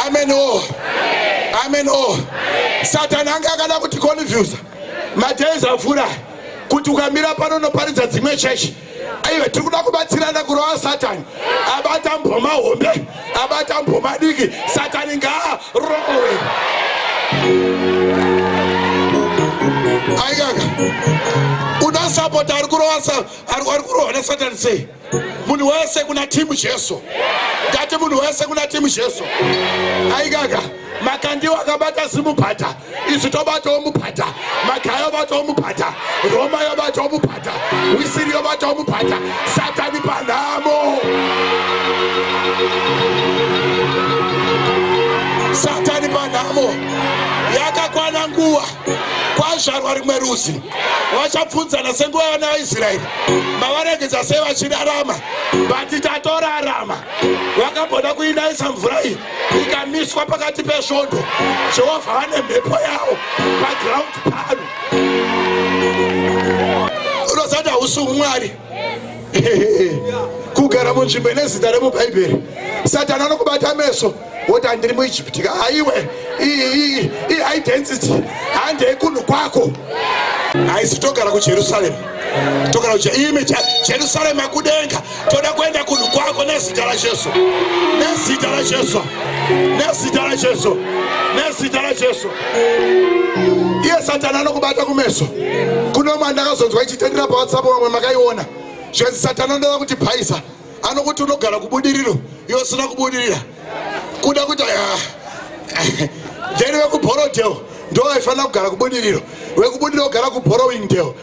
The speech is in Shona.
Amen o. Amen o. Satani anga akada kuti confuse madays apfuura kuti ukamira pano unoparidza dzimwe chechi. Aiwa, tiri kuda kubatsirana kurova Satani. Abata mboma hombe, abata mboma diki. Satani ngaarowe. Aikaka unasapota ari kurova, ari kurohwa naSatani sei? Munhu wese kuna timu Jesu. Ndati munhu wese kuna timu Jesu. Aikaka Makandiwa akabata zimubhadha, isu tobatawo mubhadha. Magaya obatawo mubhadha, Roma yobatawo mubhadha, Wisiri yobatawo mubhadha. Satani panhamo, Satani panhamo. Yakakwana nguva kwazvarwa rimwe rudzi, vachabvunzana senguva yavana vaIsraeri, mavaregedza sei vachirarama? But tatorarama. Vakamboda kuinaisa mvura iyi, ikamiswa pakati pesvondo. Jehovha vane mhepo yavo paground pano. Unozati hausi umwari kugara munzvimbo ine zita remubhaibheri. Satani anokubata meso, woti handiri muIjipti. Haiwe, iidentity handei kunhu kwako. Haisi togara kuJerusarema, togara imi Jerusarema kudenga. Toda kuenda kunhu kwako nezita raJesu, nezita raJesu, nezita raJesu, nezita raJesu. Iye Satani anokubata kumeso. Kuno mwe ndakazonzwa ichitendera paWhatsApp, vamwe makaiona. Zvikanzi Satani anoda kuti bhaisa, anokuti unogara kuBudiriro, iwe usina kubudirira. Kuda kuti then vekuBorrowdale ndo vaifanira kugara kuBudiriro, vekuBudiriro kugara kuBorrowingdale.